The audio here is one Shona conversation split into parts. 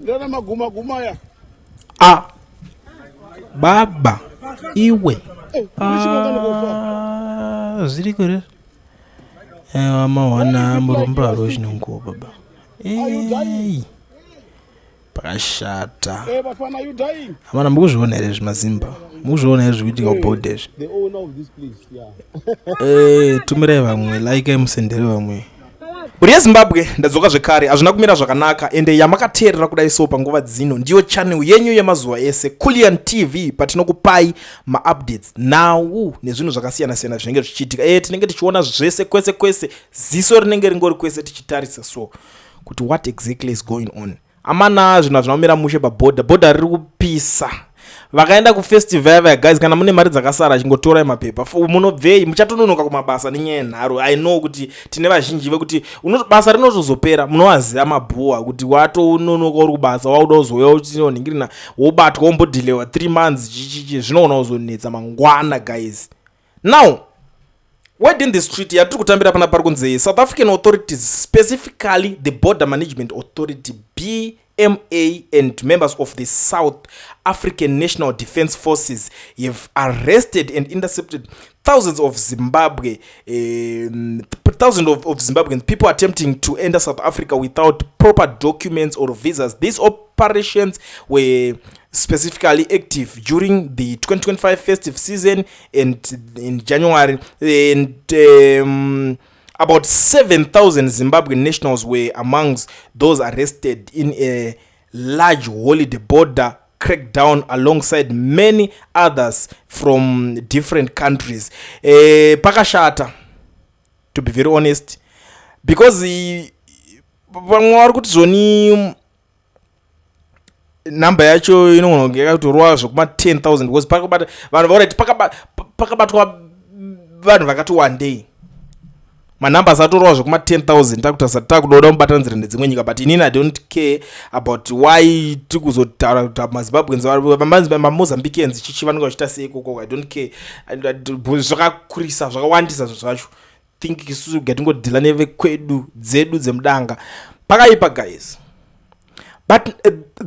Ndana maguma guma aya. A baba iwe. Ah, zviri kure. Ewa mawana murombo aro chinongo baba. Ei. Pakashata. Eh, Bafana, you dying? Amana mukuzviona here zvimazimba? Mukuzviona here zviri kuitika kubhodha izvi? The owner of this place, yeah. Eh, tumirai vamwe, like musendere vamwe. Mhuri yeZimbabwe, ndadzoka zvekare. Hazvina kumira zvakanaka, ende yamakateerera kudai so panguva dzino ndiyo channel yenyu yemazuva ese, Kulian TV, patinokupai maupdates, nhau nezvinhu zvakasiyana-siyana zvinenge zvichiitika. Tinenge tichiona zvese kwese kwese, ziso rinenge ringori kwese tichitarisa so kuti what exactly is going on. Amana, zvinhu hazvina kumira mushe pabhodha, bhodha riri kupisa. Vakaenda kufestival vaya, guys, kana mune mari dzakasara chingotorai mapepa. Munobvei muchatononoka kumabasa nenyaya yenharo. I know kuti tine vazhinji vekuti basa rinotozopera, munovaziva mabhuwa kuti watononoka uri kubasa, wauda kuzouya uchinonhingirina, wobatwa, wombodhilewa 3 months, chichichi zvinoona kuzonetsa mangwana, guys. Now, word in the street yatiri kutambira pana pari kunzi South African authorities, specifically the Border Management Authority, BMA, and members of the South African National Defence Forces have arrested and intercepted thousands of Zimbabwean people attempting to enter South Africa without proper documents or visas. These operations were specifically active during the 2025 festive season and in January, and about 7,000 Zimbabwean nationals were amongst those arrested in a large holiday border crackdown alongside many others from different countries. Pakashata, to be very honest, because vamwe vari kuti zvoni namba yacho inogona kunge yakatorwa zvekuma 10,000 because pakabata vanhu vaurati pakabatwa vanhu vakati wandei, manumbers atorwa zvekuma 10,000. Takutarisa takudoda mubatanidzira nedzimwe nyika, but inini I don't care about why tiri kuzotaura kuti maZimbabweans, maMozambicans chichi vanenge vachiita sei ikoko. I don't care. Zvakakurisa, zvakawandisa zvinhu zvacho. Think isusu gatingodhila nevekwedu dzedu dzemudanga. Pakaipa, guys, but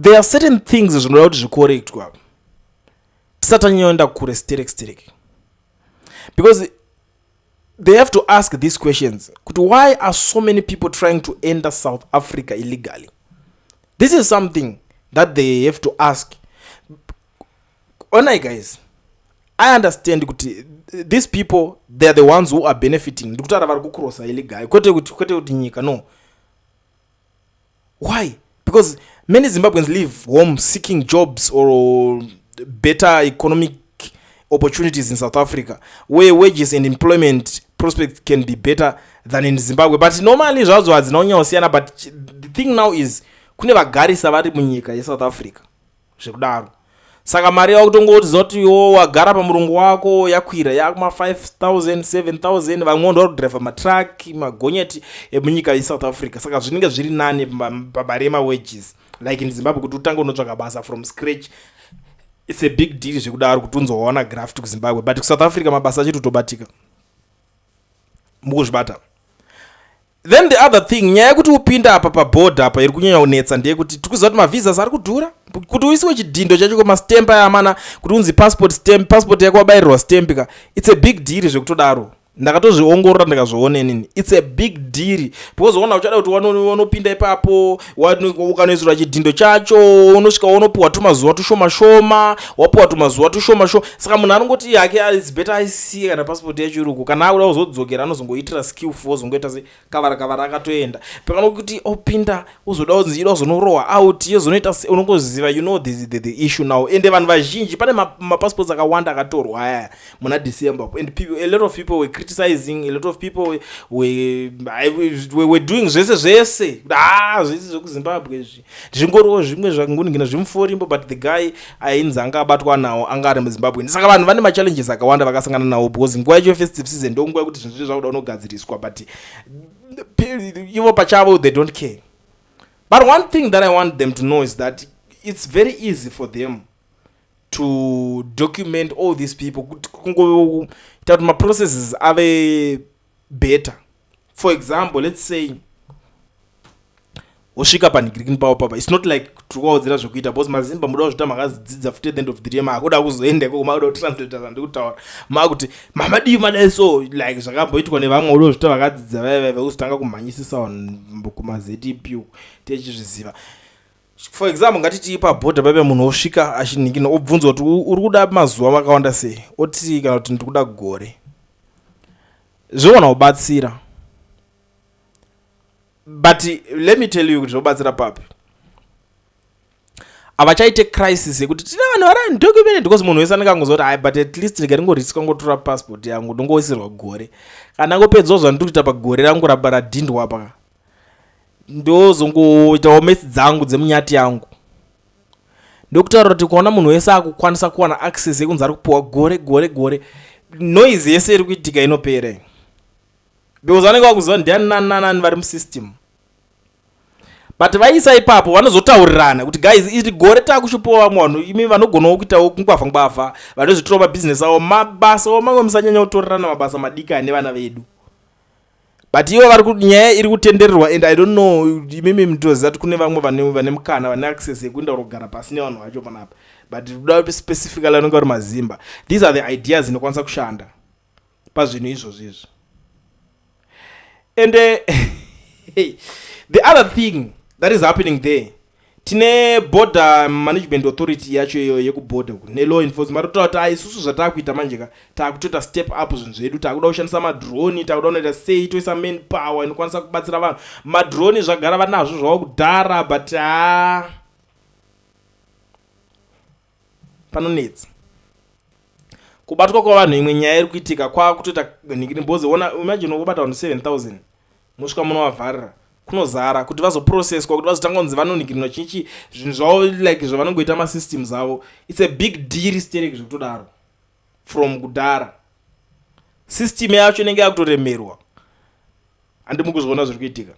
there are certain things zvinoda kuti zvikorektwa tisati tanyanyoenda kure sterek sterek, because they have to ask these questions kuti why are so many people trying to enter South Africa illegally? This is something that they have to ask. Onai guys, I understand kuti these people, they are the ones who are benefiting. Ndikutaura vari kucrossa illegal, kwete kuti nyika, no. Why? Because many Zimbabweans leave home seeking jobs or better economic opportunities in South Africa, where wages and employment prospects can be better than in Zimbabwe. But normally zvadzo hadzina kunyanya, but the thing now is kune vagarisa vari munyika yeSouth Africa zvekudaro. Saka mari yakutongoti zoti wo wagara pamurungu wako yakwira yakuma 5000, 7000. Vamwe ndo vari kudhiraivha matraki, magonyeti emunyika yeSouth Africa. Saka zvinenge zviri nani pamari yemawages. Like in Zimbabwe, kuti utange unotsvaka basa from scratch, it's a big deal zvekudaro kuti unzowaona graft kuZimbabwe, but kuSouth Africa mabasa achiri kutobatika, mukuzvibata. Then the other thing, nyaya yekuti upinda apa pabhodha apa iri kunyanya kunetsa ndeyekuti tikuziva kuti mavisas ari kudhura. Kuti uisiwe chidhindo chacho kumastamp aya, amana, kuti unzi passport stamp, passport yako wabayirirwa stamp ka, it's a big deal zvekutodaro. Ndakatozviongorora, ndikazviona inini, it's a big deal because ona uchada kuti wanopinda ipapo, ukanoisirwa chidhindo chacho, unosvika unopiwa tumazuva tushoma shoma, wapiwa tumazuva tushoma shoma. Saka munhu anongoti hake it's better aisiye kana passport yacho iri uko. Kana akuda kuzodzokera, anozongoitira skillful, ozongoita se kavara kavara, akatoenda pakanokuti opinda uzoda kunzi ida uzonorohwa out, yozonoita unongoziva, you know the issue now. Ende vanhu vazhinji, pane mapassports akawanda akatorwa aya muna December, and people, a lot of people were criticizing, a lot of people were doing zvese zvese kuti ha, zvese zvekuZimbabwe izvi zvingoriwo zvimwe zvakungoningina zvimuforimbo. But the guy ainzi anga abatwa nawo anga ari muZimbabwe. Saka vanhu vane machallenges akawanda vakasangana nawo, because nguva yacho festive season ndo nguva yekuti zvinhu zvinenge zvakuda kunogadziriswa, but ivo pachavo they don't care. But one thing that I want them to know is that it's very easy for them to document all these people, kuti kungoita kuti maprocesses ave better. For example, let's say Wosvika panhingirikini pavo papa. It's not like tiri kuvaudzira zvekuita, because maZimba muda kuzvita makadzidzidza futi. At the end of the day maakuda kuzoenda ikoko, makuda kutranslata zvandiri kutaura, makuti mamadii madai. So like zvakamboitwa nevamwe uda kuzvita vakadzidza vaiva vekuzotanga kumhanyisisa vanhu kumaZEP techizviziva. For example, ngatiti pabhodha paipa munhu osvika achinhingina, obvunzwa kuti uri kuda mazuva makawanda sei, oti kana kuti ndiri kuda gore. Zvogona kubatsira, but let me tell you kuti zvobatsira papi. Havachaite crisis yekuti tine vanhu vari undocumented, because munhu wese anenge angozoti, "Hai, but at least ndikaringoriska ngotora passport yangu, ndongoisirwa gore. Kana ngopedzawo zvandiri kuita pagore rangu raba radhindwa pa, ndozongoitawo maths dzangu dzemunyati yangu." Ndokutaura kuti kuona munhu wese akukwanisa kuwana access yekunzi ari kupiwa gore, gore, gore, noise yese iri kuitika inopera, because vanenge vakuziva ndiani nani nanani vari musystem. But vaisa ipapo, vanozotaurirana kuti, "Guys, iri gore taakuchipiwa vamwe vanhu. Imi vanogonawo kuitawo kungwavha ngwavha, vanozvitirawo mabhizinesi avo, mabasa avo mamwe, musanyanya kutorerana mabasa madiki ane vana vedu." But ivo vari nyaya iri kutendererwa, and I don't know, imimi mitoziva kuti kune vamwe vane mukana, vane access yekuenda kugara pasi nevanhu vacho panapa, but kuda specifically vanenge vari maZimba. These are the ideas inokwanisa kushanda pazvinhu izvozvo izvi. And the other thing that is happening there, tine Border Management Authority yacho iyoyo yekuborder nelaw enforcement. Vari kutaura kuti isusu zvataakuita manje ka, taakutoita step up zvinhu zvedu, taakuda kushandisa madroni, taakuda kunoita sei, toisa man power inokwanisa kubatsira vanhu. Madroni zvagara vanazvo zvava kudhara, but ha, panonetsa kubatwa kwavanhu. Imwe nyaya iri kuitika kwakutoita nhingiri, ona, imagine wobata vanhu 7000, mosvika munovavharira, kunozara kuti vazoprocesswa, kuti vazotanga kunzi vanonikirinwa chichi zvinhu zvavo, like zvavanongoita masystems avo. It's a big deal sterek zvekutodaro. From kudhara system yacho inenge yakutoremerwa. Handimi kuzviona zviri kuitika?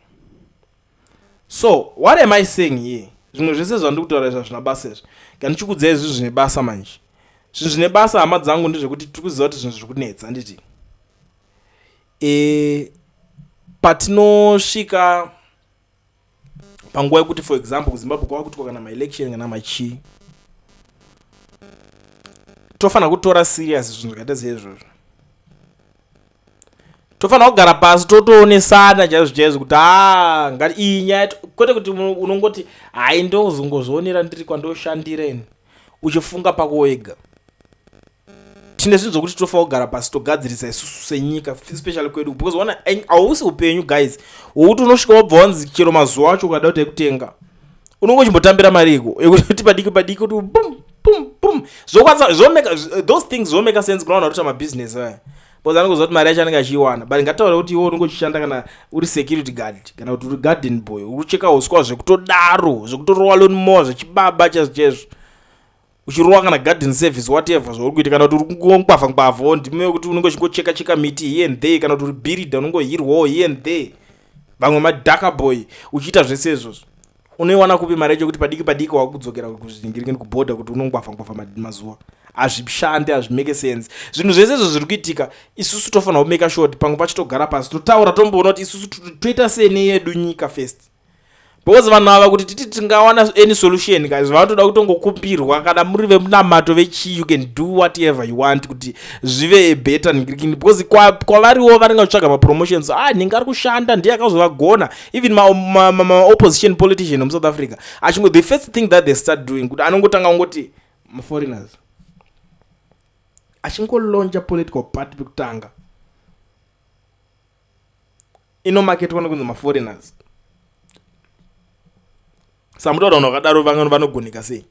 So what am I saying here? Zvimwe zvese zvandiri kutaura izvi hazvina basa izvi. Gandichikudzai zvinhu zvine basa manje. Zvinhu zvine basa, hama dzangu, ndezvekuti tiri kuziva kuti zvinhu zviri kunetsa, handiti? Patinosvika panguva yekuti, for example, kuZimbabwe kwava kuitwa kana maelection kana machii, tofanira kutora serious zvinhu zvakaita seizvozvo. Tofanira kugara pasi, totoonesana chaizvo chaizvo kuti ha, ngati iyi nyaya, kwete kuti unongoti, "Hai, ndozongozvionera ndiri kwandoshandira ini," uchifunga pako wega. Tine zvinhu zvokuti tofanira kugara pasi, togadzirisa isusu senyika, especially kwedu, because ona, hausi upenyu, guys, wokuti unosvika wobva wanzi chero mazuva acho ukada kuti ekutenga, unonge uchimbotambira mari iko yekuti padiki padiki, kuti bum bum bum. Zvokwanisa zvomeka those things, zvomeka sense kuna vanhu vari kuita mabhizinesi aya, because anongoziva kuti mari yacho anenge achiiwana. But ngataura kuti iwe unenge uchishanda, kana uri security guard, kana kuti uri garden boy, uri kucheka uswa zvekutodaro, zvekutorowa lawn mower zvechibaba chaizvo chaizvo, uchirowa kana garden service, whatever zvauri kuita, kana kuti uri kungwavha ngwavhawo, ndime yekuti unenge uchingocheka cheka miti here and there, kana kuti uri builder, unongohirwawo here and there, vamwe madhaka boy, uchiita zvese izvozvo, unoiwana kupi mari yacho kuti padiki padiki wakudzokera kuzvingirikini kubhodha kuti unongwavha ngwavha mazuva? Hazvishandi, hazvimake sense zvinhu zvese izvo zviri kuitika. Isusu tofanira kumeka sure kuti pamwe pacho togara pasi, totaura, tomboona kuti isusu toita sei neyedu nyika first, because vanhu ava, kuti titi tingawana any solution, guys, vanotoda kutongokumbirwa. Kana muri vemunamato vechii, you can do whatever you want kuti zvive better ningirikini, because kwavariwo vanenge vachitsvaga mapromotions. Ah, nhingi ari kushanda, ndiye akazovagona. Even maopposition ma politician emuSouth Africa achingo, the first thing that they start doing, kuti anongotanga kungoti maforeigners, achingolauncha political party pekutanga, inomaketwa nekunzi maforeigners. Samutaura vanhu vakadaro vanogonika sei?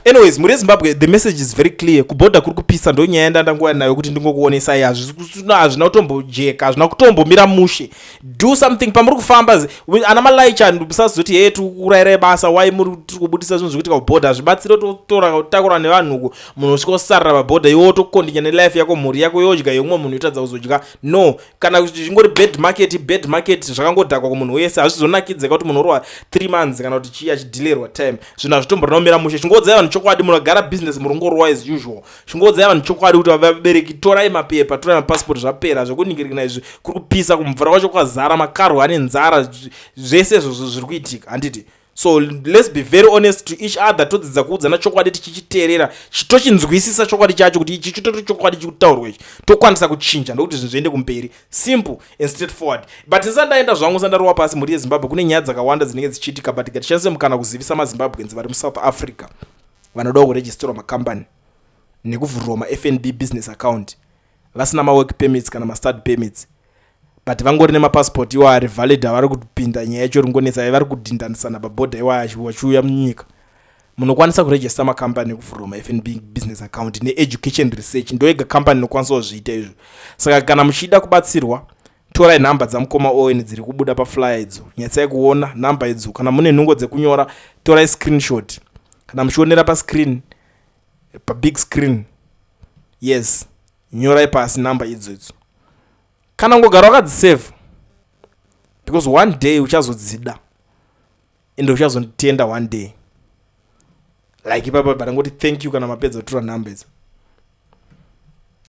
Anyways, muri yeZimbabwe, the message is very clear. Kubhodha kuri kupisa. Ndo nyaya yandandanguva nayo kuti ndingokuonesai. Hazvina kutombojeka, hazvina kutombomira mushe. Do something pamuri kufamba. Ana malaicha, musazoti, "He, tiri kurayirai basa." Wai muri tiri kubudisa zvinhu zvekuitika kubhodha? Hazvibatsiri totora kutakura nevanhu uku, munhu usvika usarira pabhodha, iwe wotokondinya nelife yako, mhuri yako yodya, yeumwe munhu yotadza kuzodya. No, kana kuti zvingori bad market, bad market zvakangodhakwa kumunhu wese. Hazvizonakidzeka kuti munhu orwa 3 months kana kuti chii achidelayerwa time. Zvinhu hazvitomborina kumira mushe. Chingodzai vanhu. Chokwadi, munogara business, murongorwa as usual. Chingoudzai vanhu chokwadi kuti vabereki, torai mapepa, torai mapasipoti, zvapera zvekuningirikina izvi. Kuri kupisa, kumvura kwacho kwazara, makarwa ane nzara, zvese izvozvo zviri kuitika, handiti? So let's be very honest to each other. Todzidza kuudzana chokwadi tichichiteerera, tochinzwisisa chokwadi chacho kuti ichi chitori chokwadi chikutaurwa ichi, tokwanisa kuchinja ndokuti zvinhu zviende kumberi. Simple and straightforward. But ndisandaenda zvangu, sandarowa pasi, mhuri yeZimbabwe, kune nyaya dzakawanda dzinenge dzichiitika, but ngatishandise mukana kuzivisa maZimbabweans vari muSouth Africa vanodawo kuregisterwa makambani nekuvhurirwa maFNB business account, vasina mawork permits kana mastudy permits, but vangori nemapassport iwo ari valid, avari kupinda. Nyaya yacho ringonetsa, vari kudhindanisana pabhodha iwaya vachiuya munyika. Munokwanisa kuregister makambani ekuvhurirwa maFNB business account neEducation Research. Ndoyega kambani inokwanisawo zviita izvo. Saka kana muchida kubatsirwa, torai nhamba dzamukoma Owen dziri kubuda paflyer idzo. Nyatsai kuona nhamba idzo. Kana mune nhungo dzekunyora, torai screenshot. Kana muchionera pascreen, pabig screen, yes, nyorai pasi nhamba idzodzo. Kana ungogara wakadzisave, because one day uchazodzida ende uchazonditenda one day. Like ipapa, bandangoti thank you kana mapedza kutora nhamba idzo.